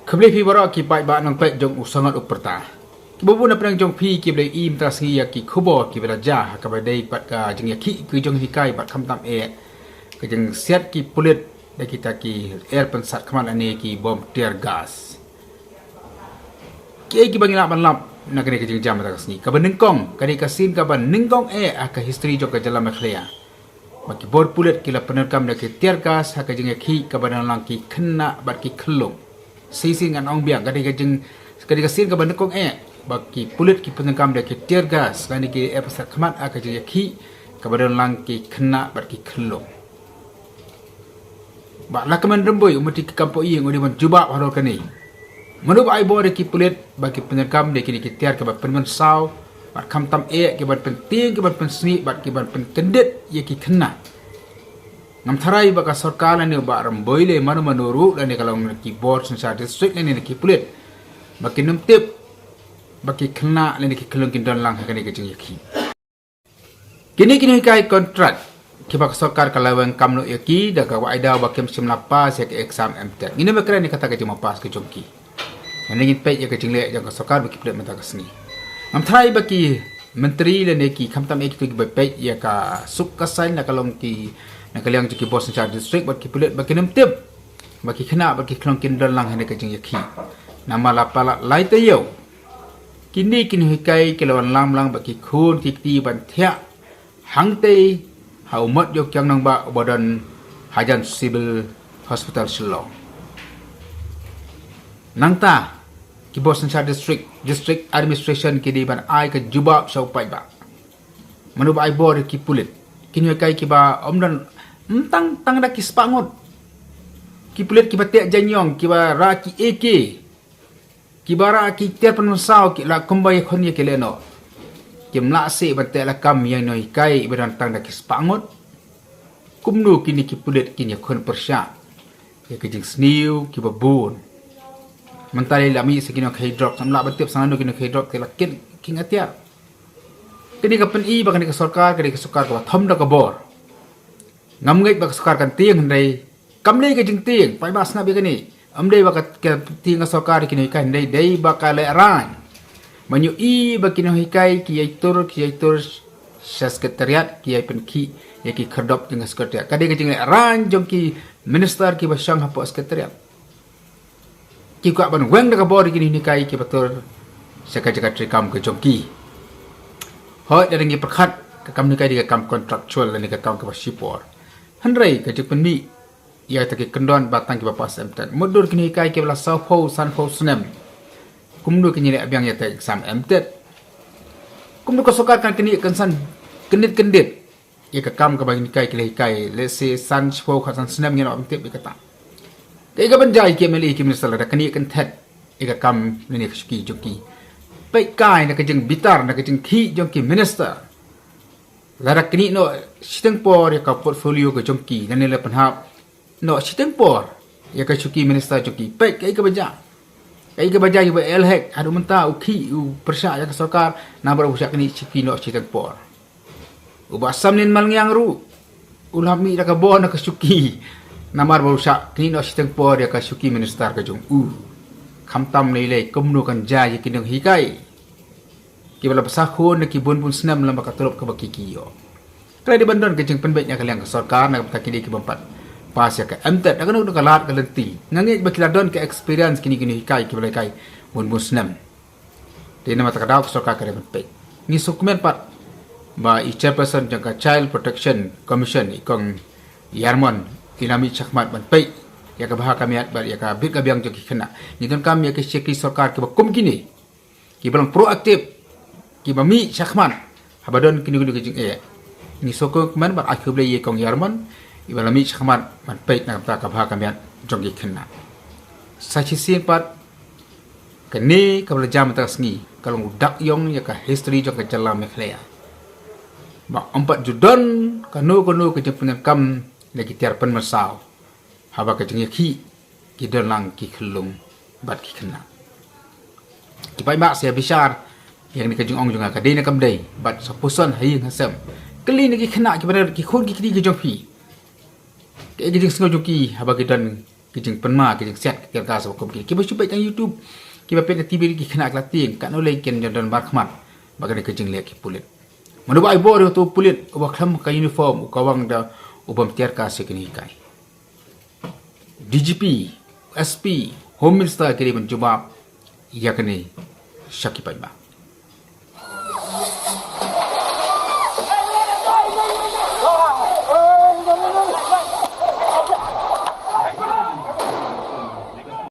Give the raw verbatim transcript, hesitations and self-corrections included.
Khublei phi baroh ki paidbah nongpeit jong U Sangot U Pyrta. Kiba bun na pdeng jong phi kiba la ïohi mynta ka sngi ïa ki khubor kiba la jia ha kaba dei bad ka jingïakhih ki jong hikai bad khamtam eh ka jingsiat ki pulit da kita ki air pynsat khmat lane ki bom tear gas. Kiei kiba ngi lah ban lap na kane ka jingjia mynta ka sngi? Kaba nyngkong, ka dei ka sien kaba nyngkong eh ha ka history jong ka jylla Meghalaya ba ki bor pulit ki la pyndonkam da ki tear gas ha ka jingïakhih kaba don lang ki khynnah bad ki khyllung. Shisien ngan ong biang, ka dei ka jing, ka dei ka sien kaba nyngkong eh ba ki pulit ki pyndonkam da ki tear gas lane ki air pynsat khmat ha ka jingïakhih kaba don lang ki khynnah bad ki khyllung. Bad la ka mynta rymbui u Myntri ka kam poh ïing u dei ban jubab halor kane. Mano ba ai bor ïa ki pulit ba ki pyndonkam da kine ki tiar kiba pynmynsaw bad khamtam eh kiban pyntieng, kiban pynsniew bad kiban pynkyndit ïa ki khynnah? Ngam tharai ba ka sorkar lane u Bah Rymbui lane mano mano ruh lane ka long ki bor synshar district lane ki pulit ba kin ym tip ba ki khynnah lane ki khyllung kin don lang ha kane ka jingïakhih. Kine ki nonghikai kontrak kiba ka sorkar ka la weng kam noh ïa ki da kaba ai daw ba kim shym la pass ïa ka exam MTET. Ngin ym kren ïa kata ka jingma pass ka jong ki. Ngan ngin peit ïa ka jingleh jong ka sorkar ba ki pynleit mynta ka sngi. Ngam tharai ba ki myntri lane ki khamtam eh kito kiba peit ïa ka suk ka saiñ na ka long ki, na ka liang jong ki bor synshar district bad ki pulit ba kin ym tip ba ki khynnah bad ki khyllung kin don lang ha kane ka jingïakhih. Namar la palat lai taïew kine ki nonghikai ki la wan lam lang bad ki khun ki kti ban thiah hangtei ha u mot jong u kiang nangbah uba don hajan Civil Hospital Shillong. Nangta ki bor synshar district, district administration ki dei ban ai ka jubab sha u paidbah. Mano ba ai bor ïa ki pulit, ki nonghikai kiba ym don, ym tang, tang da ki spah ngut. Ki pulit kiba teh jaiñiong, kiba rah ki AK, kiba rah ki tiar pynmynsaw, ki la kumba ïakhun ïa ki lehnoh. Kim lah shuh ban teh lakam ïa u nonghikai iba don tang da ki spah ngut. Kumno kine ki pulit kin ïakhun pyrshah ïa ki jingsniew kiba bun? Mynta lei la mih sa ki nongkhie drok, sam lah ban tip sa nano ki nongkhie drok, te la kin, kin atiar. Kane ka pyni ba kane ka sorkar ka dei ka sorkar kaba thom da ka bor. Ngam ngeit ba ka sorkar kan tieng, hynrei kam dei ka jingtieng, paidbah sngap ïa kane. Ym dei ba ka, ka tieng ka sorkar ki nonghikai, hynrei dei ba ka lehraiñ. Ban ïohi ba ki nonghikai ki ïai tur, ki ïai tur sha sekretariat, ki ïai pynkhih ïa ki khyrdop jong ka sekretariat. Ka dei ka jinglehraiñ jong ki minister kiba shong hapoh sekretariat. Ki kwah ban weng da ka bor ïa ki nonghikai kiba tur sha ka jaka treikam ka jong ki. Hooid, lada ngi pyrkhat, ka kam nonghikai dei ka kam contractual lane ka kam kaba shipor. Hynrei ka jingpynmih ïa kita ki kyndon ba tang kiba pass MTET. Mutdur ki nonghikai kiba la sawphew, sanphew snem, kumno kin ïaleh biang ïa kita exam MTET? Kumno ka sorkar kan kynnoh kan san kyndit kyndit ïa ka kam kaba ngi hikai, ki la hikai, let's say, san, shiphew, khatsan snem, ngin ym tip ïa kata. Kaei kaban jia ïa ki MLA, ki minister lada kane kan thet ïa ka kam lane ka shuki jong ki? Peit kai na ka jingbitar, na ka jingkhih jong ki minister. Lada kane noh shiteng por ïa ka portfolio ka jong ki, lane la pynhap noh shiteng por ïa ka shuki minister jong ki. Peit kaei kaba jia. Kaei kaba jia ïa u Bah L Hek, haduh mynta u khih, u pyrshah ïa ka sorkar namar u shah kane shuki noh shiteng por. U Bah Samlin Malngiang ruh u la mih da ka bor na ka shuki namar ba u shah kane noh shiteng por ïa ka shuki minister ka jong u. Khamtam lei lei kumno kan jia ïa ki nonghikai kiba la bsa khun na ki bun bun snem lem bad ka tulop kaba ki, ki ïoh. Ka la dei ban don ka jingpynbeit na ka liang ka sorkar na ka bynta kine ki bym pat pass ïa ka MTET. Na kano kano ka lad ka lynti, nga ngeit ba ki la don ka experience kine ki nonghikai kiba la hikai bun bun snem. Te namar kata ka daw ka sorkar ka dei ban peit. Ngi sngewkmen pat ba i chairperson jong ka Child Protection Commission, i Kong Yar Mon, i la mih shakhmat ban peit ïa ka bha ka miat bad ïa ka bit ka biang jong ki khynnah. Ngi donkam ïa ki shakri sorkar kiba kum kine, kiba long proactive, kiba mih shakhmat haba don kino kino ki jingeh. Ngi sngewkmen bad ai khublei ïa i Kong Yar Mon iba la mih shakhmat ban peit na ka bynta ka bha ka miat jong ki khynnah. Sa shisien pat, kane kaba la jia mynta ka sngi ka long u dak ïong ïa ka history jong ka jylla Meghalaya. Ba ym pat ju don kano kano ka jingpyndonkam na ki tiar pynmynsaw haba ka jingïakhih ki don lang ki khyllung bad ki khynnah. Ki paidbah sa ïa bishar ïa kane ka jingong jong nga, ka dei ne kam dei, bad sa puson ha ïing ha sem. Kylli na ki khynnah kiba don, ki khun ki kti ki jong phi, kaei ka jingsngew jong ki haba ki don Ki jingpynma, ki jingsiat, ki tear gas, ba kum ki, kiba shu peit tang YouTube, kiba peit na T V, ki khynnah ki la tieng, katno lei kin ïa don markhmat bad kane ka jingleh ki pulit. Mano ba ai bor ïa uto u pulit uba khlem ka uniform, u kawang da u bym tear gas ïa kine ki kai. D G P, S P, Home Minister ki dei ban jubab ïa kane sha ki paidbah.